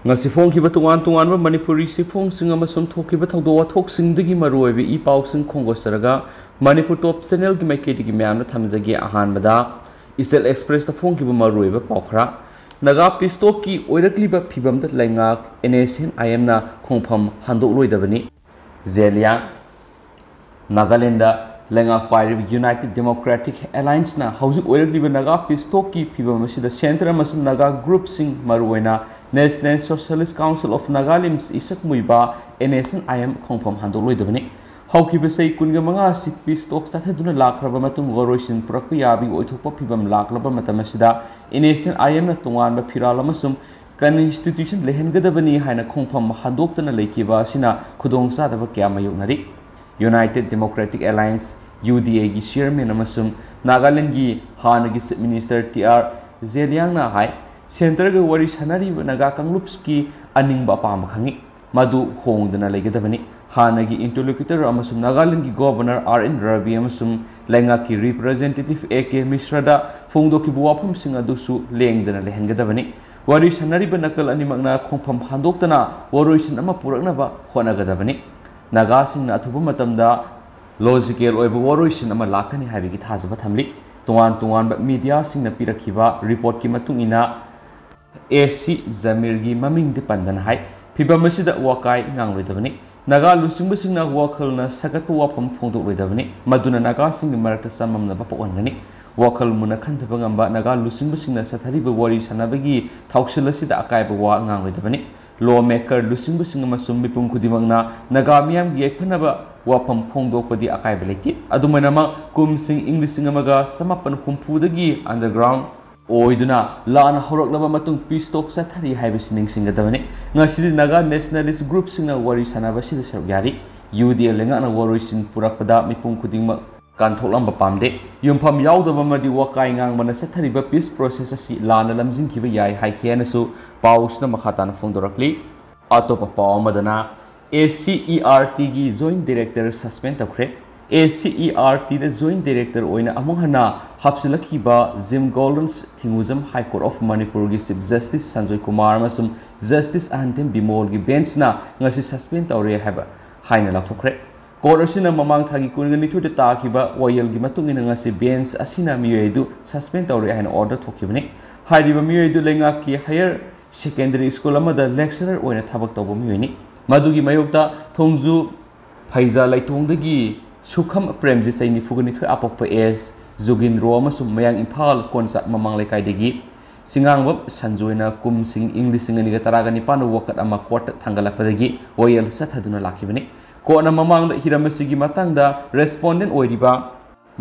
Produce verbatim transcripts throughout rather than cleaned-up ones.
ꯉꯁꯤ ꯐꯣꯡꯈꯤꯕ ꯇꯣꯉꯥꯟ ꯇꯣꯉꯥꯟꯕ ꯃꯅꯤꯄꯨꯔꯤ ꯆꯦꯐꯣꯡꯁꯤꯡ ꯑꯃꯁꯨꯡ ꯊꯣꯛꯈꯤꯕ ꯊꯧꯗꯣꯛ ꯋꯥꯊꯣꯛꯁꯤꯡꯗꯒꯤ ꯃꯔꯨꯑꯣꯏꯕ ꯏ ꯄꯥꯎꯁꯤꯡ ꯈꯣꯡꯒꯣꯠꯆꯔꯒ ꯃꯅꯤꯄꯨꯔ ꯇꯣꯞ ꯆꯦꯅꯦꯜꯒꯤ ꯃꯥꯏꯀꯩꯗꯒꯤ ꯃꯌꯥꯝꯅ ꯊꯝꯖꯒꯦ꯫ ꯑꯍꯥꯟꯕꯗ ꯏꯆꯦꯜ ꯑꯦꯛꯁꯄ꯭ꯔꯦꯁꯇ ꯐꯣꯡꯈꯤꯕ ꯃꯔꯨꯑꯣꯏꯕ ꯄꯥꯎ ꯈꯔ꯫ ꯅꯥꯒꯥ ꯄꯤꯁ ꯇꯣꯛꯀꯤ ꯑꯣꯏꯔꯛꯂꯤꯕ ꯐꯤꯕꯝꯗ ꯂꯩꯉꯥꯛ ꯑꯦꯟ ꯑꯦꯁ ꯑꯦꯟ ꯑꯥꯏ ꯑꯦꯝꯅ ꯈꯣꯡꯐꯝ ꯍꯟꯗꯣꯛꯂꯣꯏꯗꯕꯅꯤ꯫ ꯖꯦꯂꯤꯌꯥꯡ꯫ ꯅꯥꯒꯥꯂꯦꯟꯗ ꯂꯩꯉꯥꯛ ꯄꯥꯏꯔꯤꯕ ꯌꯨꯅꯥꯏꯇꯦꯗ ꯗꯦꯃꯣꯀ꯭ꯔꯦꯇꯤꯛ ꯑꯦꯂꯥꯏꯟꯁꯅ ꯍꯧꯖꯤꯛ ꯑꯣꯏꯔꯛꯂꯤꯕ ꯅꯥꯒꯥ ꯄꯤꯁ ꯇꯣꯛꯀꯤ ꯐꯤꯕꯝ ꯑꯁꯤꯗ ꯁꯦꯟꯇꯔ ꯑꯃꯁꯨꯡ ꯅꯥꯒꯥ ꯒ꯭ꯔꯨꯞꯁꯤꯡ, ꯃꯔꯨꯑꯣꯏꯅ national socialist council of Nagaland Isak Muivah N S C N I ꯈꯣꯡꯐꯝ ꯍꯟꯗꯣꯛꯂꯣꯏꯗꯕꯅꯤ꯫ ꯍꯧꯈꯤꯕ ꯆꯍꯤ ꯀꯨꯟꯒ ꯃꯉꯥ ꯑꯁꯤ ꯄꯤꯁ ꯇꯣꯛ ꯆꯠꯊꯗꯨꯅ ꯂꯥꯛꯈ꯭ꯔꯕ ꯃꯇꯨꯡ ꯋꯥꯔꯣꯏꯁꯤꯟ ꯄꯨꯔꯛꯄ ꯌꯥꯕꯒꯤ ꯑꯣꯏꯊꯣꯛꯄ ꯐꯤꯕꯝ ꯂꯥꯛꯂꯕ ꯃꯇꯝ ꯑꯁꯤꯗ ꯑꯦꯟ ꯑꯦꯁ ꯑꯦꯟ ꯑꯥꯏ ꯑꯦꯝꯅ ꯇꯣꯉꯥꯟꯕ ꯐꯤꯔꯥꯜ ꯑꯃꯁꯨꯡ ꯀꯟꯁꯇꯤꯇ꯭ꯌꯨꯁꯟ ꯂꯩꯍꯟꯒꯗꯕꯅꯤ ꯍꯥꯏꯅ ꯈꯣꯡꯐꯝ ꯍꯟꯗꯣꯛꯇꯅ ꯂꯩꯈꯤꯕ ꯑꯁꯤꯅ ꯈꯨꯗꯣꯡꯆꯥꯗꯕ ꯀꯌꯥ ꯃꯥꯌꯣꯛꯅꯔꯤ꯫ ꯌꯨꯅꯥꯏꯇꯦꯗ ꯗꯦꯃꯣꯀ꯭ꯔꯦꯇꯤꯛ ꯑꯦꯂꯥꯏꯟꯁ, ꯌꯨ ꯗꯤ ꯑꯦꯒꯤ ꯆꯤꯌꯔꯃꯦꯟ ꯑꯃꯁꯨꯡ ꯅꯥꯒꯥꯂꯦꯟꯗꯒꯤ ꯍꯥꯟꯅꯒꯤ ꯆꯤꯐ ꯃꯤꯅꯤꯁꯇꯔ ꯇꯤ ꯑꯥꯔ ꯖꯦꯂꯤꯌꯥꯡꯅ ꯍꯥꯏ, ꯁꯦꯟꯇꯔꯒ ꯋꯥꯔꯤ ꯁꯥꯅꯔꯤꯕ ꯅꯥꯒꯥ ꯀꯥꯡꯂꯨꯞꯀꯤ ꯑꯅꯤꯡꯕ ꯑꯄꯥꯝꯕ ꯈꯪꯏ꯫ ꯃꯗꯨ ꯍꯣꯡꯗꯅ ꯂꯩꯒꯗꯕꯅꯤ꯫ ꯍꯥꯟꯅꯒꯤ ꯏꯟꯇꯔꯂꯣꯀ꯭ꯌꯨꯇꯔ ꯑꯃꯁꯨꯡ ꯅꯥꯒꯥꯂꯦꯟꯗꯒꯤ ꯒꯣꯚꯔꯅꯔ ꯑꯥꯔ ꯑꯦꯟ ꯔꯕꯤ ꯑꯃꯁꯨꯡ ꯂꯩꯉꯥꯛꯀꯤ ꯔꯤꯄ꯭ꯔꯖꯦꯟꯇꯦꯇꯤꯚ ꯑꯦ ꯀꯦ ꯃꯤꯁ꯭ꯔꯗ ꯐꯣꯡꯗꯣꯛꯈꯤꯕ ꯋꯥꯐꯝꯁꯤꯡ ꯑꯗꯨꯁꯨ ꯂꯦꯡꯗꯅ ꯂꯩꯍꯟꯒꯗꯕꯅꯤ꯫ ꯋꯥꯔꯤ ꯁꯥꯅꯔꯤꯕ ꯅꯥꯀꯜ ꯑꯅꯤꯃꯛꯅ ꯈꯣꯡꯐꯝ ꯍꯟꯗꯣꯛꯇꯅ ꯋꯥꯔꯣꯏꯁꯤꯟ ꯑꯃ ꯄꯨꯔꯛꯅꯕ ꯍꯣꯠꯅꯒꯗꯕꯅꯤ꯫ ꯅꯥꯒꯥꯁꯤꯡꯅ ꯑꯊꯨꯕ ꯃꯇꯝꯗ ꯂꯣꯖꯤꯀꯦꯜ ꯑꯣꯏꯕ ꯋꯥꯔꯣꯏꯁꯤꯟ ꯑꯃ ꯂꯥꯛꯀꯅꯤ ꯍꯥꯏꯕꯒꯤ ꯊꯥꯖꯕ ꯊꯝꯂꯤ꯫ ꯇꯣꯉꯥꯟ ꯇꯣꯉꯥꯟꯕ ꯃꯤꯗꯤꯌꯥꯁꯤꯡꯅ ꯄꯤꯔꯛꯈꯤꯕ ꯔꯤꯄꯣꯔꯠꯀꯤ ꯃꯇꯨꯡ ꯏꯟꯅ, ꯑꯦ ꯁꯤ ꯖꯃꯤꯔꯒꯤ ꯃꯃꯤꯡꯗꯤ ꯄꯟꯗꯅ ꯍꯥꯏ, ꯐꯤꯚꯝ ꯑꯁꯤꯗ ꯋꯥꯀꯥꯏ ꯉꯥꯡꯂꯣꯏꯗꯕꯅꯤ꯫ ꯅꯥꯒꯥ ꯂꯨꯆꯤꯡꯕꯁꯤꯡꯅ ꯋꯥꯈꯜꯅ ꯁꯥꯒꯠꯄ ꯋꯥꯐꯝ ꯐꯣꯡꯗꯣꯛꯂꯣꯏꯗꯕꯅꯤ꯫ ꯃꯗꯨꯅ ꯅꯥꯒꯥꯁꯤꯡꯒꯤ ꯃꯔꯛꯇ ꯆꯃꯝꯅꯕ ꯄꯣꯛꯍꯟꯒꯅꯤ꯫ ꯋꯥꯈꯜ ꯃꯨꯟꯅ ꯈꯟꯊꯕ ꯉꯝꯕ ꯅꯥꯒꯥ ꯂꯨꯆꯤꯡꯕꯁꯤꯡꯅ ꯆꯠꯊꯔꯤꯕ ꯋꯥꯔꯤ ꯁꯥꯅꯕꯒꯤ ꯊꯧꯁꯤꯜ ꯑꯁꯤꯗ ꯑꯀꯥꯏꯕ ꯋꯥ ꯉꯥꯡꯂꯣꯏꯗꯕꯅꯤ꯫ ꯂꯣ ꯃꯦꯀꯔ ꯂꯨꯆꯤꯡꯕꯁꯤꯡ ꯑꯃꯁꯨꯡ ꯃꯤꯄꯨꯝ ꯈꯨꯗꯤꯡꯃꯛꯅ ꯅꯥꯒꯥ ꯃꯤꯌꯥꯝꯒꯤ ꯌꯥꯏꯐꯅꯕ ꯋꯥꯐꯝ ꯐꯣꯡꯗꯣꯛꯄꯗꯤ ꯑꯀꯥꯏꯕ ꯂꯩꯇꯦ꯫ ꯑꯗꯨꯃꯥꯏꯅꯃꯛ, ꯀꯨꯝꯁꯤꯡ ꯏꯪ ꯂꯤꯁꯤꯡ ꯑꯃꯒ ꯆꯃꯥꯄꯟ ꯍꯨꯝꯐꯨꯗꯒꯤ ꯑꯟꯗꯔꯒ꯭ꯔꯥꯎꯟ ꯑꯣꯏꯗꯨꯅ ꯂꯥꯟ ꯍꯧꯔꯛꯂꯕ ꯃꯇꯨꯡ ꯄꯤꯁ ꯇꯣꯛ ꯆꯠꯊꯔꯤ ꯍꯥꯏꯕꯁꯤ ꯅꯤꯡꯁꯤꯡꯒꯗꯕꯅꯤ꯫ ꯉꯁꯤꯗꯤ ꯅꯥꯒꯥ ꯅꯦꯁꯅꯦꯂꯤꯁ ꯒ꯭ꯔꯨꯞꯁꯤꯡꯅ ꯋꯥꯔꯤ ꯁꯥꯅꯕꯁꯤꯗ ꯁꯔꯨꯛ ꯌꯥꯔꯤ꯫ ꯌꯨ ꯗꯤ ꯑꯦ ꯂꯩꯉꯥꯛꯅ ꯋꯥꯔꯣꯏꯁꯤꯟ ꯄꯨꯔꯛꯄꯗ ꯃꯤꯄꯨꯝ ꯈꯨꯗꯤꯡꯃꯛ ꯀꯥꯟꯊꯣꯛꯂꯝꯕ ꯄꯥꯝꯗꯦ꯫ ꯌꯨꯝꯐꯝ ꯌꯥꯎꯗꯕ ꯑꯃꯗꯤ ꯋꯥꯀꯥꯏ ꯉꯥꯡꯕꯅ ꯆꯠꯊꯔꯤꯕ ꯄꯤꯁ ꯄ꯭ꯔꯣꯁꯦꯁ ꯑꯁꯤ ꯂꯥꯟꯅ ꯂꯝꯖꯤꯡꯈꯤꯕ ꯌꯥꯏ ꯍꯥꯏꯈꯤ ꯍꯥꯏꯅꯁꯨ ꯄꯥꯎꯁꯤꯅ ꯃꯈꯥ ꯇꯥꯅ ꯐꯣꯡꯗꯣꯔꯛꯂꯤ꯫ ꯑꯇꯣꯞꯄ ꯄꯥꯎ ꯑꯃꯗꯅ, ꯑꯦ ꯁꯤ ꯏ ꯑꯥꯔ ꯇꯤꯒꯤ ꯖꯣꯏꯟꯠ ꯗꯤꯔꯦꯛꯇꯔ ꯁꯁꯄꯦꯟ ꯇꯧꯈ꯭ꯔꯦ꯫ ꯑꯦꯁ ꯁꯤ ꯏ ꯑꯥꯔ ꯇꯤꯗ ꯖꯣꯏꯟꯠ ꯗꯥꯏꯔꯦꯛꯇꯔ ꯑꯣꯏꯅ ꯑꯃꯨꯛ ꯍꯟꯅ ꯍꯥꯞꯆꯤꯜꯂꯛꯈꯤꯕ Jim Goldens Thingujam high court of ꯃꯅꯤꯄꯨꯔꯒꯤ ꯆꯤꯐ ꯖꯁꯇꯤꯁ ꯁꯟꯖꯣꯏ ꯀꯨꯃꯥꯔ ꯑꯃꯁꯨꯡ ꯖꯁꯇꯤꯁ ꯑꯍꯟꯊꯦꯝ ꯕꯤꯃꯣꯜꯒꯤ ꯕꯦꯟꯁꯅ ꯉꯁꯤ ꯁꯁꯄꯦꯟ ꯇꯧꯔꯦ ꯍꯥꯏꯕ ꯍꯥꯏꯅ ꯂꯥꯎꯊꯣꯛꯈ꯭ꯔꯦ꯫ ꯀꯣꯔꯠ ꯑꯁꯤꯅ ꯃꯃꯥꯡ ꯊꯥꯒꯤ ꯀꯨꯟꯒ ꯅꯤꯊꯣꯏꯗ ꯇꯥꯈꯤꯕ ꯋꯥꯌꯦꯜꯒꯤ ꯃꯇꯨꯡ ꯏꯟꯅ ꯉꯁꯤ ꯕꯦꯟꯁ ꯑꯁꯤꯅ ꯃꯤꯑꯣꯏ ꯑꯗꯨ ꯁꯁꯄꯦꯟ ꯇꯧꯔꯦ ꯍꯥꯏꯅ ꯑꯣꯔꯗꯔ ꯊꯣꯛꯈꯤꯕꯅꯤ꯫ ꯍꯥꯏꯔꯤꯕ ꯃꯤꯑꯣꯏ ꯑꯗꯨ ꯂꯩꯉꯥꯛꯀꯤ ꯍꯥꯌꯔ ꯁꯦꯀꯦꯟꯗꯔꯤ ꯁ꯭ꯀꯨꯜ ꯑꯃꯗ ꯂꯦꯛꯆꯔꯔ ꯑꯣꯏꯅ ꯊꯕꯛ ꯇꯧꯕ ꯃꯤꯑꯣꯏꯅꯤ꯫ ꯃꯗꯨꯒꯤ ꯃꯥꯌꯣꯛꯇ ꯊꯣꯡꯖꯨ ꯐꯩꯖ ꯂꯩꯇꯣꯡꯗꯒꯤ ꯁꯨꯈꯝ ꯄ꯭ꯔꯦꯝꯖꯤꯠ, ꯆꯍꯤ ꯅꯤꯐꯨꯒ ꯅꯤꯊꯣꯏ, ꯑꯄꯣꯛꯄ ꯑꯦꯁ ꯖꯨꯒꯤꯟꯗ꯭ꯔꯣ ꯑꯃꯁꯨꯡ ꯃꯌꯥꯡ ꯏꯝꯐꯥꯜ ꯀꯣꯟꯆꯥꯛ ꯃꯃꯥꯡ ꯂꯩꯀꯥꯏꯗꯒꯤ ꯁꯤꯡꯉꯥꯡꯕꯝ ꯁꯟꯖꯣꯏꯅ ꯀꯨꯝꯁꯤꯡ ꯏꯪ ꯂꯤꯁꯤꯡ ꯑꯅꯤꯒ ꯇꯔꯥꯒ ꯅꯤꯄꯥꯟꯗ ꯋꯥꯀꯠ ꯑꯃ ꯀꯣꯔꯠꯇ ꯊꯥꯡꯒꯠꯂꯛꯄꯗꯒꯤ ꯋꯥꯌꯦꯜ ꯆꯠꯊꯗꯨꯅ ꯂꯥꯛꯈꯤꯕꯅꯤ꯫ ꯀꯣꯔꯠꯅ ꯃꯃꯥꯡꯗ ꯍꯤꯔꯝ ꯑꯁꯤꯒꯤ ꯃꯇꯥꯡꯗ ꯔꯦꯁꯄꯣꯟꯗꯦꯟꯠ ꯑꯣꯏꯔꯤꯕ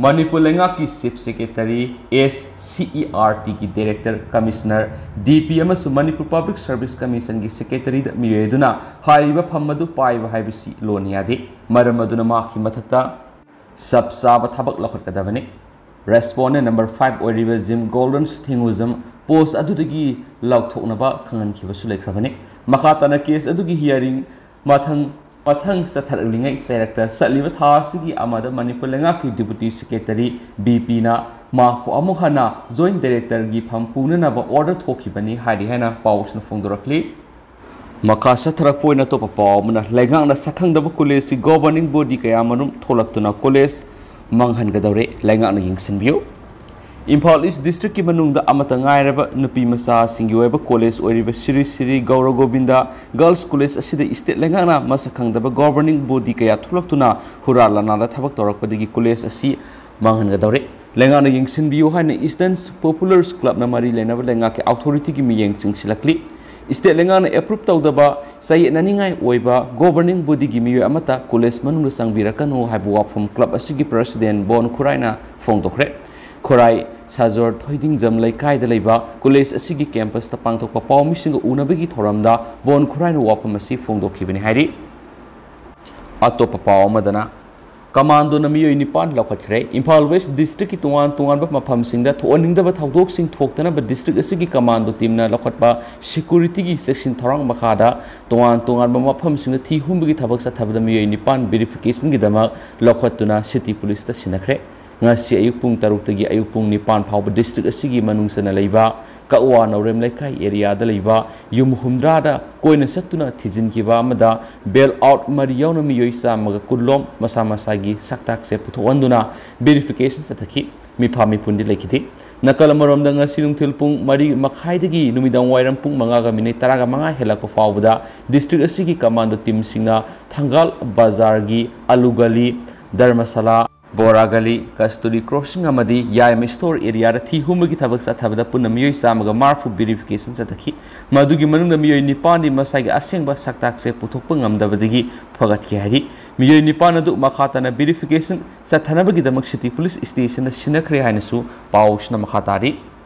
ꯃꯅꯤꯄꯨꯔ ꯂꯩꯉꯥꯛꯀꯤ ꯆꯤꯐ ꯁꯦꯀ꯭ꯔꯦꯇꯔꯤ ꯑꯦꯁ ꯁꯤ ꯏ ꯑꯥꯔ ꯇꯤꯒꯤ ꯗꯥꯏꯔꯦꯛꯇꯔ, ꯀꯃꯤꯁꯅꯔ, ꯗꯤ ꯄꯤ ꯑꯃꯁꯨꯡ ꯃꯅꯤꯄꯨꯔ ꯄꯕ꯭ꯂꯤꯛ ꯁꯔꯚꯤꯁ ꯀꯃꯤꯁꯟꯒꯤ ꯁꯦꯀ꯭ꯔꯦꯇꯔꯤꯗ ꯃꯤꯑꯣꯏ ꯑꯗꯨꯅ ꯍꯥꯏꯔꯤꯕ ꯐꯝ ꯑꯗꯨ ꯄꯥꯏꯕ ꯍꯥꯏꯕꯁꯤ ꯂꯣꯟꯅ ꯌꯥꯗꯦ꯫ ꯃꯔꯝ ꯑꯗꯨꯅ ꯃꯍꯥꯛꯀꯤ ꯃꯊꯛꯇ ꯆꯞ ꯆꯥꯕ ꯊꯕꯛ ꯂꯧꯈꯠꯀꯗꯕꯅꯤ꯫ ꯔꯦꯁꯄꯣꯟꯗꯦꯟꯠ ꯅꯝꯕꯔ ꯐꯥꯏꯚ ꯑꯣꯏꯔꯤꯕ ꯖꯤꯝ ꯒꯣꯜꯗꯟꯁ ꯊꯤꯡꯒꯨꯖꯝ ꯄꯣꯁ ꯑꯗꯨꯗꯒꯤ ꯂꯧꯊꯣꯛꯅꯕ ꯈꯪꯍꯟꯈꯤꯕꯁꯨ ꯂꯩꯈ꯭ꯔꯕꯅꯤ꯫ ꯃꯈꯥ ꯇꯥꯅ ꯀꯦꯁ ꯑꯗꯨꯒꯤ ꯍꯤꯌꯥꯔꯤꯡ ꯃꯊꯪ ꯃꯊꯪ ꯆꯠꯊꯔꯛꯂꯤꯉꯩ ꯆꯩꯔꯛꯇ ꯆꯠꯂꯤꯕ ꯊꯥ ꯑꯁꯤꯒꯤ ꯑꯃꯗ ꯃꯅꯤꯄꯨꯔ ꯂꯩꯉꯥꯛꯀꯤ ꯗꯤꯄꯨꯇꯤ ꯁꯦꯀ꯭ꯔꯦꯇꯔꯤ ꯕꯤ ꯄꯤꯅ ꯃꯍꯥꯛꯄꯨ ꯑꯃꯨꯛ ꯍꯟꯅ ꯖꯣꯏꯟꯠ ꯗꯥꯏꯔꯦꯛꯇꯔꯒꯤ ꯐꯝ ꯄꯨꯅꯅꯕ ꯑꯣꯔꯗꯔ ꯊꯣꯛꯈꯤꯕꯅꯤ ꯍꯥꯏꯔꯤ ꯍꯥꯏꯅ ꯄꯥꯎꯁꯤꯅ ꯐꯣꯡꯗꯣꯔꯛꯂꯤ꯫ ꯃꯈꯥ ꯆꯠꯊꯔꯛꯄ ꯑꯣꯏꯅ ꯑꯇꯣꯞꯄ ꯄꯥꯎ ꯑꯃꯅ, ꯂꯩꯉꯥꯛꯅ ꯁꯛꯈꯪꯗꯕ ꯀꯣꯂꯦꯖꯀꯤ ꯒꯣꯕꯔꯅꯤꯡ ꯕꯣꯗꯤ ꯀꯌꯥꯃꯔꯨꯝ ꯊꯣꯛꯂꯛꯇꯨꯅ ꯀꯣꯂꯦꯖ ꯃꯥꯡꯍꯟꯒꯗꯧꯔꯦ, ꯂꯩꯉꯥꯛꯅ ꯌꯦꯡꯁꯤꯟꯕꯤꯌꯨ꯫ ꯏꯝꯐꯥꯜ ꯏꯁ ꯗꯤꯁꯇ꯭ꯔꯤꯛꯀꯤ ꯃꯅꯨꯡꯗ ꯑꯃꯠꯇ ꯉꯥꯏꯔꯕ ꯅꯨꯄꯤ ꯃꯆꯥꯁꯤꯡꯒꯤ ꯑꯣꯏꯕ ꯀꯣꯂꯦꯖ ꯑꯣꯏꯔꯤꯕ ꯁ꯭ꯔꯤ ꯁ꯭ꯔꯤ ꯒꯧꯔ ꯒꯣꯕꯤꯟꯗ ꯒꯔꯜꯁ ꯀꯣꯂꯦꯖ ꯑꯁꯤꯗ ꯏꯁꯇꯦꯠ ꯂꯩꯉꯥꯛꯅ ꯃꯁꯛ ꯈꯪꯗꯕ ꯒꯣꯕꯔꯅꯤꯡ ꯕꯣꯗꯤ ꯀꯌꯥ ꯊꯣꯛꯂꯛꯇꯨꯅ ꯍꯨꯔꯥꯟ ꯂꯥꯟꯅꯥꯗ ꯊꯕꯛ ꯇꯧꯔꯛꯄꯗꯒꯤ ꯀꯣꯂꯦꯖ ꯑꯁꯤ ꯃꯥꯡꯍꯟꯒꯗꯧꯔꯦ꯫ ꯂꯩꯉꯥꯛꯅ ꯌꯦꯡꯁꯤꯟꯕꯤꯌꯨ ꯍꯥꯏꯅ ꯏꯁꯇꯔꯟ ꯄꯣꯄꯨꯂꯔꯁ ꯀ꯭ꯂꯕꯅ ꯃꯔꯤ ꯂꯩꯅꯕ ꯂꯩꯉꯥꯛꯀꯤ ꯑꯣꯊꯣꯔꯤꯇꯤꯒꯤ ꯃꯤꯠꯌꯦꯡ ꯆꯪꯁꯤꯜꯂꯛꯂꯤ꯫ ꯏꯁꯇꯦꯠ ꯂꯩꯉꯥꯛꯅ ꯑꯦꯄ꯭ꯔꯨꯞ ꯇꯧꯗꯕ ꯆꯌꯦꯠꯅꯅꯤꯡꯉꯥꯏ ꯑꯣꯏꯕ ꯒꯣꯕꯔꯅꯤꯡ ꯕꯣꯗꯤꯒꯤ ꯃꯤꯑꯣꯏ ꯑꯃꯠꯇ ꯀꯣꯂꯦꯖ ꯃꯅꯨꯡꯗ ꯆꯪꯕꯤꯔꯛꯀꯅꯨ ꯍꯥꯏꯕ ꯋꯥꯐꯝ ꯀ꯭ꯂꯕ ꯑꯁꯤꯒꯤ ꯄ꯭ꯔꯁꯤꯗꯦꯟ ꯕꯣꯟ ꯈꯨꯔꯥꯏꯅ ꯐꯣꯡꯗꯣꯛꯈ꯭ꯔꯦ꯫ ꯈꯨꯔꯥꯏ ꯁꯥꯖꯣꯔ ꯊꯣꯏꯗꯤꯡꯖꯝ ꯂꯩꯀꯥꯏꯗ ꯂꯩꯕ ꯀꯣꯂꯦꯖ ꯑꯁꯤꯒꯤ ꯀꯦꯝꯄꯁꯇ ꯄꯥꯡꯊꯣꯛꯄ ꯄꯥꯎꯃꯤꯁꯤꯡꯒ ꯎꯅꯕꯒꯤ ꯊꯧꯔꯝꯗ ꯕꯣꯟ ꯈꯨꯔꯥꯏꯅ ꯋꯥꯐꯝ ꯑꯁꯤ ꯐꯣꯡꯗꯣꯛꯈꯤꯕꯅꯤ ꯍꯥꯏꯔꯤ꯫ ꯑꯇꯣꯞꯄ ꯄꯥꯎ ꯑꯃꯗꯅ, ꯀꯃꯥꯟꯗꯣꯅ ꯃꯤꯑꯣꯏ ꯅꯤꯄꯥꯟ ꯂꯧꯈꯠꯈ꯭ꯔꯦ꯫ ꯏꯝꯐꯥꯜ ꯋꯦꯁ ꯗꯤꯁꯇ꯭ꯔꯤꯛꯀꯤ ꯇꯣꯉꯥꯟ ꯇꯣꯉꯥꯟꯕ ꯃꯐꯝꯁꯤꯡꯗ ꯊꯣꯛꯍꯟꯅꯤꯡꯗꯕ ꯊꯧꯗꯣꯛꯁꯤꯡ ꯊꯣꯛꯇꯅꯕ ꯗꯤꯁꯇ꯭ꯔꯤꯛ ꯑꯁꯤꯒꯤ ꯀꯃꯥꯟꯗꯣ ꯇꯤꯝꯅ ꯂꯧꯈꯠꯄ ꯁꯦꯀ꯭ꯌꯨꯔꯤꯇꯤꯒꯤ ꯆꯦꯛꯁꯤꯟ ꯊꯧꯔꯥꯡ ꯃꯈꯥꯗ ꯇꯣꯉꯥꯟ ꯇꯣꯉꯥꯟꯕ ꯃꯐꯝꯁꯤꯡꯗ ꯊꯤ ꯍꯨꯝꯕꯒꯤ ꯊꯕꯛ ꯆꯠꯊꯕꯗ ꯃꯤꯑꯣꯏ ꯅꯤꯄꯥꯟ ꯚꯦꯔꯤꯐꯤꯀꯦꯁꯟꯒꯤꯗꯃꯛ ꯂꯧꯈꯠꯇꯨꯅ ꯁꯤꯇꯤ ꯄꯨꯂꯤꯁꯇ ꯁꯤꯟꯅꯈ꯭ꯔꯦ꯫ ꯉꯁꯤ ꯑꯌꯨꯛ ꯄꯨꯡ ꯇꯔꯨꯛꯇꯒꯤ ꯑꯌꯨꯛ ꯄꯨꯡ ꯅꯤꯄꯥꯟ ꯐꯥꯎꯕ ꯗꯤꯁꯇ꯭ꯔꯤꯛ ꯑꯁꯤꯒꯤ ꯃꯅꯨꯡ ꯆꯟꯅ ꯂꯩꯕ ꯀꯛꯋꯥ ꯅꯧꯔꯦꯝ ꯂꯩꯀꯥꯏ ꯑꯦꯔꯤꯌꯥꯗ ꯂꯩꯕ ꯌꯨꯝ ꯍꯨꯝꯗ꯭ꯔꯥꯗ ꯀꯣꯏꯅ ꯆꯠꯇꯨꯅ ꯊꯤꯖꯤꯟꯈꯤꯕ ꯑꯃꯗ ꯕꯦꯜ ꯑꯥꯎꯠ ꯃꯔꯤ ꯌꯥꯎꯅ ꯃꯤꯑꯣꯏ ꯆꯥꯝꯃꯒ ꯀꯨꯟꯂꯣꯝ ꯃꯁꯥ ꯃꯁꯥꯒꯤ ꯁꯛꯇꯥꯛꯁꯦ ꯄꯨꯊꯣꯛꯍꯟꯗꯨꯅ ꯚꯦꯔꯤꯐꯤꯀꯦꯁꯟ ꯆꯠꯊꯈꯤ꯫ ꯃꯤꯐꯥ ꯃꯤꯄꯨꯟꯗꯤ ꯂꯩꯈꯤꯗꯦ꯫ ꯅꯥꯀꯜ ꯑꯃꯔꯣꯝꯗ ꯉꯁꯤ ꯅꯨꯡꯊꯤꯜ ꯄꯨꯡ ꯃꯔꯤ ꯃꯈꯥꯏꯗꯒꯤ ꯅꯨꯃꯤꯗꯥꯡ ꯋꯥꯏꯔꯝ ꯄꯨꯡ ꯃꯉꯥꯒ ꯃꯤꯅꯤꯠ ꯇꯔꯥꯒ ꯃꯉꯥ ꯍꯦꯜꯂꯛꯄ ꯐꯥꯎꯕꯗ ꯗꯤꯁꯇ꯭ꯔꯤꯛ ꯑꯁꯤꯒꯤ ꯀꯃꯥꯟꯗꯣ ꯇꯤꯝꯁꯤꯡꯅ ꯊꯪꯒꯥꯜ ꯕꯖꯥꯔꯒꯤ ꯑꯂꯨ ꯒꯂꯤ, ꯙꯔꯃꯁꯥꯂꯥ, ꯕꯣꯔꯥ ꯒꯂꯤ, ꯀꯁꯇꯨꯔꯤ ꯀ꯭ꯔꯣꯁꯤꯡ ꯑꯃꯗꯤ ꯌꯥꯏꯃ ꯁ꯭ꯇꯣꯔ ꯑꯦꯔꯤꯌꯥꯗ ꯊꯤ ꯍꯨꯝꯕꯒꯤ ꯊꯕꯛ ꯆꯠꯊꯕꯗ ꯄꯨꯟꯅ ꯃꯤꯑꯣꯏ ꯆꯥꯝꯃꯒ ꯃꯔꯤꯐꯨ ꯚꯦꯔꯤꯐꯤꯀꯦꯁꯟ ꯆꯠꯊꯈꯤ꯫ ꯃꯗꯨꯒꯤ ꯃꯅꯨꯡꯗ ꯃꯤꯑꯣꯏ ꯅꯤꯄꯥꯟꯗꯤ ꯃꯁꯥꯒꯤ ꯑꯁꯦꯡꯕ ꯁꯛꯇꯥꯛꯁꯦ ꯄꯨꯊꯣꯛꯄ ꯉꯝꯗꯕꯗꯒꯤ ꯐꯒꯠꯈꯤ ꯍꯥꯏꯔꯤ꯫ ꯃꯤꯑꯣꯏ ꯅꯤꯄꯥꯟ ꯑꯗꯨ ꯃꯈꯥ ꯇꯥꯅ ꯚꯦꯔꯤꯐꯤꯀꯦꯁꯟ ꯆꯠꯊꯅꯕꯒꯤꯗꯃꯛ ꯁꯤꯇꯤ ꯄꯨꯂꯤꯁ ꯁ꯭ꯇꯦꯁꯟꯗ ꯁꯤꯟꯅꯈ꯭ꯔꯦ ꯍꯥꯏꯅꯁꯨ ꯄꯥꯎꯁꯤꯅ ꯃꯈꯥ ꯇꯥꯔꯤ꯫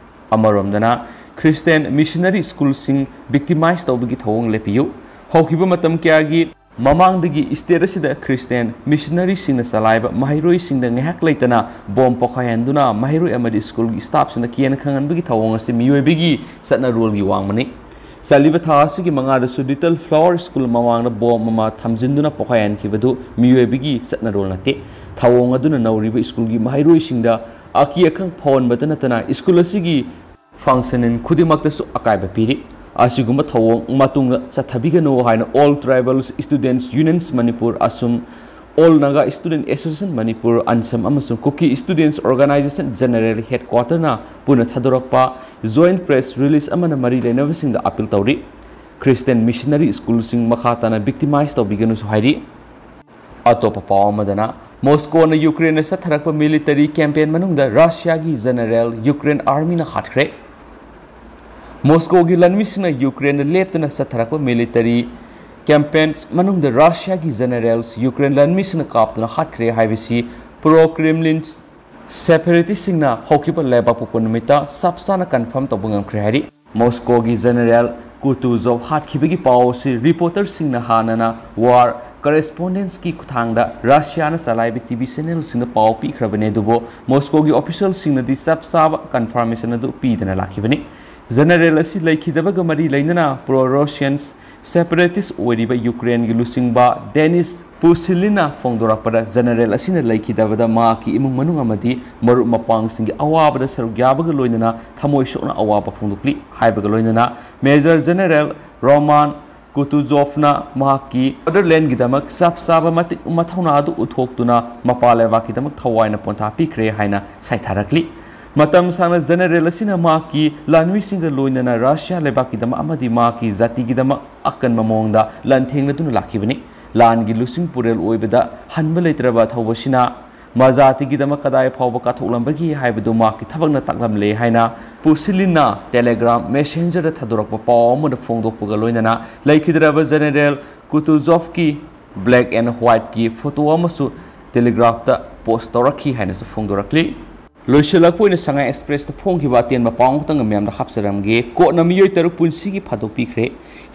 ꯑꯃꯔꯣꯝꯗꯅ, ꯈ꯭ꯔꯤꯁꯇꯤꯌꯥꯟ ꯃꯤꯁꯅꯔꯤ ꯁ꯭ꯀꯨꯜꯁꯤꯡ ꯚꯤꯛꯇꯤꯃꯥꯏꯖ ꯇꯧꯕꯒꯤ ꯊꯧꯑꯣꯡ ꯂꯦꯞꯄꯤꯌꯨ꯫ ꯍꯧꯈꯤꯕ ꯃꯇꯝ ꯀꯌꯥꯒꯤ ꯃꯃꯥꯡꯗꯒꯤ ꯁ꯭ꯇꯦꯠ ꯑꯁꯤꯗ ꯈ꯭ꯔꯤꯁꯇꯤꯌꯥꯟ ꯃꯤꯁꯅꯔꯤꯁꯤꯡꯅ ꯆꯂꯥꯏꯕ ꯃꯍꯩꯔꯣꯏꯁꯤꯡꯗ ꯉꯥꯏꯍꯥꯛ ꯂꯩꯇꯅ ꯕꯣꯝ ꯄꯣꯈꯥꯏꯍꯟꯗꯨꯅ ꯃꯍꯩꯔꯣꯏ ꯑꯃꯗꯤ ꯁ꯭ꯀꯨꯜꯒꯤ ꯁ꯭ꯇꯥꯐꯁꯤꯡꯗ ꯀꯤꯍꯟ ꯈꯪꯍꯟꯕꯒꯤ ꯊꯧꯑꯣꯡ ꯑꯁꯤ ꯃꯤꯑꯣꯏꯕꯒꯤ ꯆꯠꯅꯔꯣꯜꯒꯤ ꯋꯥꯡꯃꯅꯤ꯫ ꯆꯠꯂꯤꯕ ꯊꯥ ꯑꯁꯤꯒꯤ ꯃꯉꯥꯗꯁꯨ ꯂꯤꯇꯜ ꯐ꯭ꯂꯥꯋꯔ ꯁ꯭ꯀꯨꯜ ꯃꯃꯥꯡꯗ ꯕꯣꯝ ꯑꯃ ꯊꯝꯖꯤꯟꯗꯨꯅ ꯄꯣꯈꯥꯏꯍꯟꯈꯤꯕꯗꯨ ꯃꯤꯑꯣꯏꯕꯒꯤ ꯆꯠꯅꯔꯣꯜ ꯅꯠꯇꯦ꯫ ꯊꯧꯑꯣꯡ ꯑꯗꯨꯅ ꯅꯧꯔꯤꯕ ꯁ꯭ꯀꯨꯜꯒꯤ ꯃꯍꯩꯔꯣꯏꯁꯤꯡꯗ ꯑꯀꯤ ꯑꯈꯪ ꯐꯥꯎꯍꯟꯕꯇ ꯅꯠꯇꯅ ꯁ꯭ꯀꯨꯜ ꯑꯁꯤꯒꯤ ꯐꯪꯁꯟꯅꯤꯡ ꯈꯨꯗꯤꯡꯃꯛꯇꯁꯨ ꯑꯀꯥꯏꯕ ꯄꯤꯔꯤ꯫ ꯑꯁꯤꯒꯨꯝꯕ ꯊꯧꯑꯣꯡ ꯃꯇꯨꯡꯗ ꯆꯠꯊꯕꯤꯒꯅꯨ ꯍꯥꯏꯅ All Tribal Students Unions Manipur, ꯑꯁꯨꯝ, All Naga Student Association Manipur, ꯑꯟꯁꯝ, ꯑꯃꯁꯨꯡ Kuki Students Organisation General Headquarterꯅ ꯄꯨꯟꯅ ꯊꯥꯗꯣꯔꯛꯄ ꯖꯣꯏꯟꯠ ꯄ꯭ꯔꯦꯁ ꯔꯤꯂꯤꯖ ꯑꯃꯅ ꯃꯔꯤ ꯂꯩꯅꯕꯁꯤꯡꯗ ꯑꯥꯄꯤꯜ ꯇꯧꯔꯤ꯫ ꯈ꯭ꯔꯤꯁꯇꯤꯌꯥꯟ ꯃꯤꯁꯅꯔꯤ ꯁ꯭ꯀꯨꯜꯁꯤꯡ ꯃꯈꯥ ꯇꯥꯅ ꯚꯤꯛꯇꯤꯃꯥꯏꯖ ꯇꯧꯕꯤꯒꯅꯨꯁꯨ ꯍꯥꯏꯔꯤ꯫ ꯑꯇꯣꯞꯄ ꯄꯥꯎ ꯑꯃꯗꯅ, ꯃꯣꯁꯀꯣꯅ ꯌꯨꯀ꯭ꯔꯦꯟꯗ ꯆꯠꯊꯔꯛꯄ ꯃꯤꯂꯤꯇꯔꯤ ꯀꯦꯝꯄꯦꯟ ꯃꯅꯨꯡꯗ ꯔꯁꯤꯌꯥꯒꯤ ꯖꯦꯅꯔꯦꯜ ꯌꯨꯀ꯭ꯔꯦꯟ ꯑꯥꯔꯃꯤꯅ ꯍꯥꯠꯈ꯭ꯔꯦ꯫ ꯃꯣꯁꯀꯣꯒꯤ ꯂꯥꯟꯃꯤꯁꯤꯡꯅ ꯌꯨꯀ꯭ꯔꯦꯟꯗ ꯂꯦꯞꯇꯅ ꯆꯠꯊꯔꯛꯄ ꯃꯤꯂꯤꯇꯔꯤ ꯀꯦꯝꯄꯦꯟꯁ ꯃꯅꯨꯡꯗ ꯔꯁꯤꯌꯥꯒꯤ ꯖꯦꯅꯔꯦꯜꯁ ꯌꯨꯀ꯭ꯔꯦꯟ ꯂꯥꯟꯃꯤꯁꯤꯡꯅ ꯀꯥꯞꯇꯨꯅ ꯍꯥꯠꯈ꯭ꯔꯦ ꯍꯥꯏꯕꯁꯤ ꯄ꯭ꯔꯣ ꯀ꯭ꯔꯦꯝꯂꯤꯟ ꯁꯦꯄꯔꯦꯇꯤꯁꯁꯤꯡꯅ ꯍꯧꯈꯤꯕ ꯂꯩꯕꯥꯛꯄꯣꯛꯄ ꯅꯨꯃꯤꯠꯇ ꯆꯞ ꯆꯥꯅ ꯀꯟꯐꯥꯔꯝ ꯇꯧꯕ ꯉꯝꯈ꯭ꯔꯦ ꯍꯥꯏꯔꯤ꯫ ꯃꯣꯁꯀꯣꯒꯤ ꯖꯦꯅꯔꯦꯜ ꯀꯨꯇꯨꯖꯣꯚ ꯍꯥꯠꯈꯤꯕꯒꯤ ꯄꯥꯎ ꯑꯁꯤ ꯔꯤꯄꯣꯔꯇꯔꯁꯤꯡꯅ ꯍꯥꯟꯅꯅ ꯋꯥꯔ ꯀꯔꯦꯁꯄꯣꯟꯗꯦꯟꯁꯀꯤ ꯈꯨꯠꯊꯥꯡꯗ ꯔꯁꯤꯌꯥꯅ ꯆꯂꯥꯏꯕ ꯇꯤ ꯚꯤ ꯆꯦꯅꯦꯜꯁꯤꯡꯗ ꯄꯥꯎ ꯄꯤꯈ꯭ꯔꯕꯅꯤ, ꯑꯗꯨꯕꯨ ꯃꯣꯁꯀꯣꯒꯤ ꯑꯣꯐꯤꯁꯤꯌꯦꯜꯁꯤꯡꯅꯗꯤ ꯆꯞ ꯆꯥꯕ ꯀꯟꯐꯥꯔꯃꯦꯁꯟ ꯑꯗꯨ ꯄꯤꯗꯅ ꯂꯥꯛꯈꯤꯕꯅꯤ꯫ ꯖꯦꯅꯔꯦꯜ ꯑꯁꯤ ꯂꯩꯈꯤꯗꯕꯒ ꯃꯔꯤ ꯂꯩꯅꯅ ꯄ꯭ꯔꯣ ꯔꯣꯁꯤꯌꯟ ꯁꯦꯄꯔꯦꯇꯤꯁ ꯑꯣꯏꯔꯤꯕ ꯌꯨꯀ꯭ꯔꯦꯟꯒꯤ ꯂꯨꯆꯤꯡꯕ ꯗꯦꯅꯤꯁ ꯄꯨꯁꯤꯂꯤꯟꯅ ꯐꯣꯡꯗꯣꯔꯛꯄꯗ, ꯖꯦꯅꯔꯦꯜ ꯑꯁꯤꯅ ꯂꯩꯈꯤꯗꯕꯗ ꯃꯍꯥꯛꯀꯤ ꯏꯃꯨꯡ ꯃꯅꯨꯡ ꯑꯃꯗꯤ ꯃꯔꯨꯞ ꯃꯄꯥꯡꯁꯤꯡꯒꯤ ꯑꯋꯥꯕꯗ ꯁꯔꯨꯛ ꯌꯥꯕꯒ ꯂꯣꯏꯅꯅ ꯊꯃꯣꯏ ꯁꯣꯛꯅ ꯑꯋꯥꯕ ꯐꯣꯡꯗꯣꯛꯂꯤ ꯍꯥꯏꯕꯒ ꯂꯣꯏꯅꯅ, ꯃꯦꯖꯔ ꯖꯦꯅꯔꯦꯜ ꯔꯣꯃꯥꯟ ꯀꯨꯇꯨꯖꯣꯐꯅ ꯃꯍꯥꯛꯀꯤ ꯃꯗꯔꯂꯦꯟꯒꯤꯗꯃꯛ ꯆꯞ ꯆꯥꯕ ꯃꯇꯤꯛ ꯃꯊꯧꯅꯥ ꯑꯗꯨ ꯎꯠꯊꯣꯛꯇꯨꯅ ꯃꯄꯥ ꯂꯩꯕꯥꯛꯀꯤꯗꯃꯛ ꯊꯋꯥꯏꯅ ꯄꯣꯟꯊꯥ ꯄꯤꯈ꯭ꯔꯦ ꯍꯥꯏꯅ ꯁꯩꯊꯥꯔꯛꯂꯤ꯫ ꯃꯇꯝ ꯁꯥꯡꯅ ꯖꯦꯅꯔꯦꯜ ꯑꯁꯤꯅ ꯃꯍꯥꯛꯀꯤ ꯂꯥꯟꯃꯤꯁꯤꯡꯒ ꯂꯣꯏꯅꯅ ꯔꯁꯤꯌꯥ ꯂꯩꯕꯥꯛꯀꯤꯗꯃꯛ ꯑꯃꯗꯤ ꯃꯍꯥꯛꯀꯤ ꯖꯥꯇꯤꯒꯤꯗꯃꯛ ꯑꯀꯟꯕ ꯃꯑꯣꯡꯗ ꯂꯥꯟꯊꯦꯡꯅꯗꯨꯅ ꯂꯥꯛꯈꯤꯕꯅꯤ꯫ ꯂꯥꯟꯒꯤ ꯂꯨꯆꯤꯡ ꯄꯨꯔꯦꯜ ꯑꯣꯏꯕꯗ ꯍꯟꯕ ꯂꯩꯇ꯭ꯔꯕ ꯊꯧꯕꯁꯤꯅ ꯃꯖꯥꯇꯤꯒꯤꯗꯃꯛ ꯀꯗꯥꯏ ꯐꯥꯎꯕ ꯀꯠꯊꯣꯛꯂꯝꯕꯒꯦ ꯍꯥꯏꯕꯗꯨ ꯃꯍꯥꯛꯀꯤ ꯊꯕꯛꯅ ꯇꯥꯛꯂꯝꯂꯦ ꯍꯥꯏꯅ ꯄꯨꯁꯤꯂꯤꯟꯅ ꯇꯦꯂꯦꯒ꯭ꯔꯥꯝ ꯃꯦꯁꯦꯟꯖꯔꯗ ꯊꯥꯗꯣꯔꯛꯄ ꯄꯥꯎ ꯑꯃꯗ ꯐꯣꯡꯗꯣꯛꯄꯒ ꯂꯣꯏꯅꯅ, ꯂꯩꯈꯤꯗ꯭ꯔꯕ ꯖꯦꯅꯔꯦꯜ ꯀꯨꯇꯨꯖꯣꯐꯀꯤ ꯕ꯭ꯂꯦꯛ ꯑꯦꯟ ꯋꯥꯏꯠꯀꯤ ꯐꯣꯇꯣ ꯑꯃꯁꯨ ꯇꯦꯂꯤꯒ꯭ꯔꯥꯐꯇ ꯄꯣꯁ ꯇꯧꯔꯛꯈꯤ ꯍꯥꯏꯅꯁꯨ ꯐꯣꯡꯗꯣꯔꯛꯂꯤ꯫ ꯂꯣꯏꯁꯤꯜꯂꯛꯄ ꯑꯣꯏꯅ ꯁꯉꯥꯏ ꯑꯦꯛꯁꯄ꯭ꯔꯦꯁꯇ ꯐꯣꯡꯈꯤꯕ ꯑꯇꯦꯟꯕ ꯄꯥꯎ ꯑꯃꯈꯛꯇꯪ ꯃꯌꯥꯝꯗ ꯍꯥꯞꯆꯔꯝꯒꯦ꯫ ꯀꯣꯔꯠꯅ ꯃꯤꯑꯣꯏ ꯇꯔꯨꯛ ꯄꯨꯟꯁꯤꯒꯤ ꯐꯥꯗꯣꯛꯄꯤꯈ꯭ꯔꯦ꯫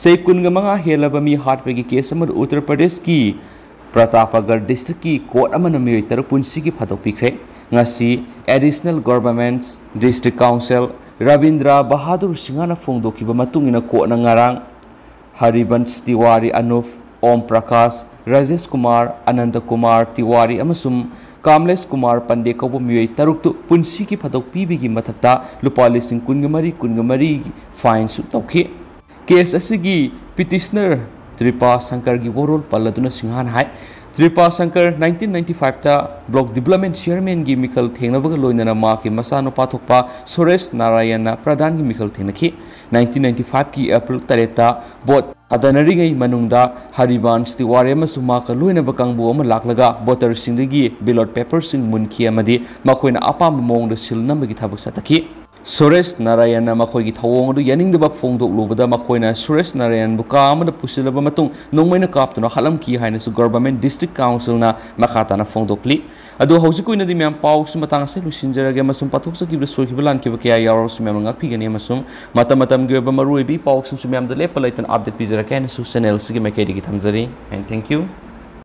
ꯆꯍꯤ ꯀꯨꯟꯒ ꯃꯉꯥ ꯍꯦꯜꯂꯕ ꯃꯤ ꯍꯥꯠꯄꯒꯤ ꯀꯦꯁ ꯑꯃꯗ ꯎꯠꯇꯔ ꯄ꯭ꯔꯗꯦꯁꯀꯤ ꯄ꯭ꯔꯇꯥꯞꯒꯔ ꯗꯤꯁꯇ꯭ꯔꯤꯛꯀꯤ ꯀꯣꯔꯠ ꯑꯃꯅ ꯃꯤꯑꯣꯏ ꯇꯔꯨꯛ ꯄꯨꯟꯁꯤꯒꯤ ꯐꯥꯗꯣꯛꯄꯤꯈ꯭ꯔꯦ꯫ ꯉꯁꯤ additional government district council Rabindra Bahadur ꯁꯤꯡꯍꯅ ꯐꯣꯡꯗꯣꯛꯈꯤꯕ ꯃꯇꯨꯡ ꯏꯟꯅ, ꯀꯣꯔꯠꯅ ꯉꯔꯥꯡ ꯍꯔꯤꯕꯟꯁ ꯇꯤꯋꯥꯔꯤ, ꯑꯅꯨꯞ, ꯑꯣꯝ ꯄ꯭ꯔꯀꯥꯁ, ꯔꯥꯖꯦꯁ ꯀꯨꯃꯥꯔ, ꯑꯅꯟꯇ ꯀꯨꯃꯥꯔ ꯇꯤꯋꯥꯔꯤ ꯑꯃꯁꯨꯡ ꯀꯥꯝꯂꯦꯁ ꯀꯨꯃꯥꯔ ꯄꯟꯗꯦ ꯀꯧꯕ ꯃꯤꯑꯣꯏ ꯇꯔꯨꯛꯇꯨ ꯄꯨꯟꯁꯤꯒꯤ ꯐꯥꯗꯣꯛ ꯄꯤꯕꯒꯤ ꯃꯊꯛꯇ ꯂꯨꯄꯥ ꯂꯤꯁꯤꯡ ꯀꯨꯟꯒ ꯃꯔꯤ, ꯀꯨꯟꯒ ꯃꯔꯤ ꯐꯥꯏꯟꯁꯨ ꯇꯧꯈꯤ꯫ ꯀꯦꯁ ꯑꯁꯤꯒꯤ ꯄꯤꯇꯤꯁꯅꯔ ꯇ꯭ꯔꯤꯄꯥ ꯁꯪꯀꯔꯒꯤ ꯋꯥꯔꯣꯜ ꯄꯜꯂꯗꯨꯅ ꯁꯤꯡꯍꯥꯟ ꯍꯥꯏ, ꯇ꯭ꯔꯤꯄꯥ ꯁꯪꯀꯔ nineteen ninety five ꯇ ꯕ꯭ꯂꯣꯛ ꯗꯤꯕꯂꯞꯃꯦꯟ ꯆꯤꯌꯔꯃꯦꯟꯒꯤ ꯃꯤꯈꯜ ꯊꯦꯡꯅꯕꯒ ꯂꯣꯏꯅꯅ ꯃꯍꯥꯛꯀꯤ ꯃꯆꯥꯅꯨꯄꯥ ꯊꯣꯛꯄ ꯁꯨꯔꯦꯁ ꯅꯥꯔꯥꯌꯟꯅ ꯄ꯭ꯔꯙꯥꯟꯒꯤ ꯃꯤꯈꯜ ꯊꯦꯡꯅꯈꯤ꯫ Nineteen ninety five ꯀꯤ ꯑꯦꯄ꯭ꯔꯤꯜ ꯇꯔꯦꯠꯇ ꯚꯣꯠ ꯊꯥꯗꯅꯔꯤꯉꯩ ꯃꯅꯨꯡꯗ ꯍꯔꯤꯕꯥꯟꯁ ꯇꯤꯋꯥꯔꯤ ꯑꯃꯁꯨꯡ ꯃꯍꯥꯛꯀ ꯂꯣꯏꯅꯕ ꯀꯥꯡꯕꯨ ꯑꯃ ꯂꯥꯛꯂꯒ ꯚꯣꯇꯔꯁꯤꯡꯗꯒꯤ ꯕꯦꯂꯣꯠ ꯄꯦꯄꯔꯁꯤꯡ ꯃꯨꯟꯈꯤ ꯑꯃꯗꯤ ꯃꯈꯣꯏꯅ ꯑꯄꯥꯝꯕ ꯃꯑꯣꯡꯗ ꯁꯤꯜ ꯅꯝꯕꯒꯤ ꯊꯕꯛ ꯆꯠꯊꯈꯤ꯫ ꯁꯨꯔꯦꯁ ꯅꯥꯔꯥꯌꯟꯅ ꯃꯈꯣꯏꯒꯤ ꯊꯧꯑꯣꯡ ꯑꯗꯨ ꯌꯥꯅꯤꯡꯗꯕ ꯐꯣꯡꯗꯣꯛꯂꯨꯕꯗ ꯃꯈꯣꯏꯅ ꯁꯨꯔꯦꯁ ꯅꯥꯔꯥꯌꯟꯕꯨ ꯀꯥ ꯑꯃꯗ ꯄꯨꯁꯤꯜꯂꯕ ꯃꯇꯨꯡ ꯅꯣꯡꯃꯩꯅ ꯀꯥꯞꯇꯨꯅ ꯍꯥꯠꯂꯝꯈꯤ ꯍꯥꯏꯅꯁꯨ ꯒꯣꯔꯕꯃꯦꯟ ꯗꯤꯁꯇ꯭ꯔꯤꯛ ꯀꯥꯎꯟꯁꯤꯜꯅ ꯃꯈꯥ ꯇꯥꯅ ꯐꯣꯡꯗꯣꯛꯂꯤ꯫ ꯑꯗꯣ ꯍꯧꯖꯤꯛꯀꯤ ꯑꯣꯏꯅꯗꯤ ꯃꯌꯥꯝ ꯄꯥꯎꯁꯤ ꯃꯇꯥꯡ ꯑꯁꯤꯗ ꯂꯣꯏꯁꯤꯟꯖꯔꯒꯦ ꯑꯃꯁꯨꯡ ꯄꯥꯊꯣꯛꯆꯈꯤꯕꯗ ꯁꯣꯏꯈꯤꯕ ꯂꯥꯟꯈꯤꯕ ꯀꯌꯥ ꯌꯥꯎꯔꯕꯁꯨ ꯃꯌꯥꯝꯅ ꯉꯥꯛꯄꯤꯒꯅꯤ ꯑꯃꯁꯨꯡ ꯃꯇꯝ ꯃꯇꯝꯒꯤ ꯑꯣꯏꯕ ꯃꯔꯨꯑꯣꯏꯕ ꯏ ꯄꯥꯎꯁꯤꯡꯁꯨ ꯃꯌꯥꯝꯗ ꯂꯦꯞꯄ ꯂꯩꯇꯅ ꯑꯞꯗꯦꯠ ꯄꯤꯖꯔꯛꯀꯦ ꯍꯥꯏꯅꯁꯨ ꯆꯦꯅꯦꯜ ꯑꯁꯤꯒꯤ ꯃꯥꯏꯀꯩꯗꯒꯤ ꯊꯝꯖꯔꯤ꯫ And thank you.